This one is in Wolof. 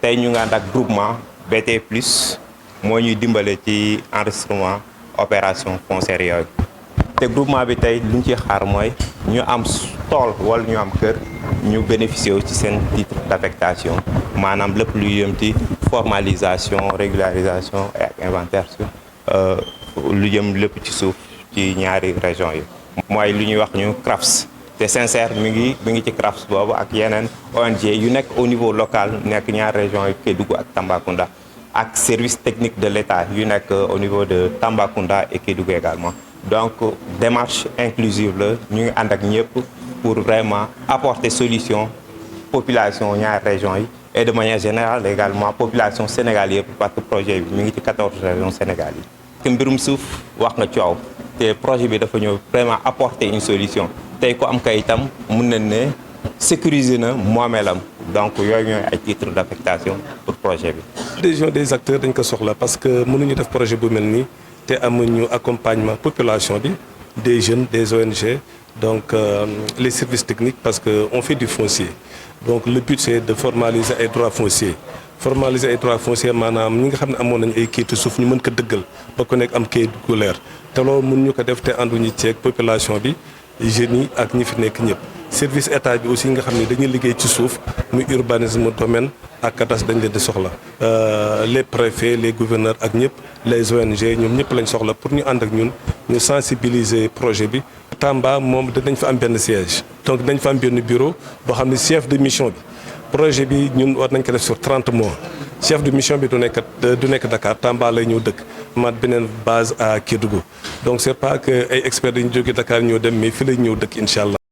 tey ñu ngi ànd ak groupement BT Plus moo ñuy dimbale ci enregistrement opération foncière yooyu te groupement bi tey lu ñu ci xaar mooy ñu am tool wala ñu am kër ñu bénéficier ci seen titre d'affectation maanaam lépp lu yëm ci formalisation régularisation et inventaire lu jëm lépp ci suuf ci ñaari région yi mooy lu ñuy wax ñu CRAFS te sincère mi ngi ci CRAFS boobu ak yeneen ONG yu nekk au niveau local nekk ñaari région yi Kédougou ak Tambacounda ak service technique de l'État yu nekk au niveau de Tambacounda et Kédougou également donc démarche inclusive la ñu ngi ànd ak ñëpp pour vraiment apporter solution population ñaari régions yi et de manière générale également population sénégalaise yëpp parce que projet bi mi ngi ci 14 régions Sénégal yi te mbirum suuf wax nga coow te projet bi dafa ñëw vraiment apporter une solution tey ko am kayitam mun nañ ne sécuriser na moomeelam donc yooyu ñooy ay titre d'affectation pour projet bi. Adhésion des acteurs dañ ko soxla parce que mënuñu def projet bu mel nii te amuñu accompagnement population bi des jeunes des ONG donc les services techniques parce que on fait du foncier donc le but c'est de formaliser ay droits fonciers. Formaliser ay droits fonciers maanaam ñi nga xam ne amoon nañu ay kayitu suuf ñu mën ko dëggal ba ku nekk am kayit gu leer te loolu mën ñu ko def te ànduñu ceeg population bi jeunes yi ak ñi fi nekk ñëpp. service état bi aussi nga xam ne dañuy liggéey ci suuf muy urbanisme domaine ak cadastre dañ leen di soxla les préfets les gouverneurs ak ñëpp les ONG ñoom ñëpp lañ soxla pour ñu ànd ak ñun ñu sensibiliser projet bi. Tamba moom dinañ fa am benn siège donc dinañ fa am benn bureau boo xam ne chef de mission bi. projet bi ñun war nañ ko def sur 30 mois chef de mission bi du nekk Dakar Tamba lay ñëw dëkk maat beneen base à Kédougou donc c'est pas que ay experts dañu jóge Dakar ñëw dem mais fi lay ñëw dëkk incha allah.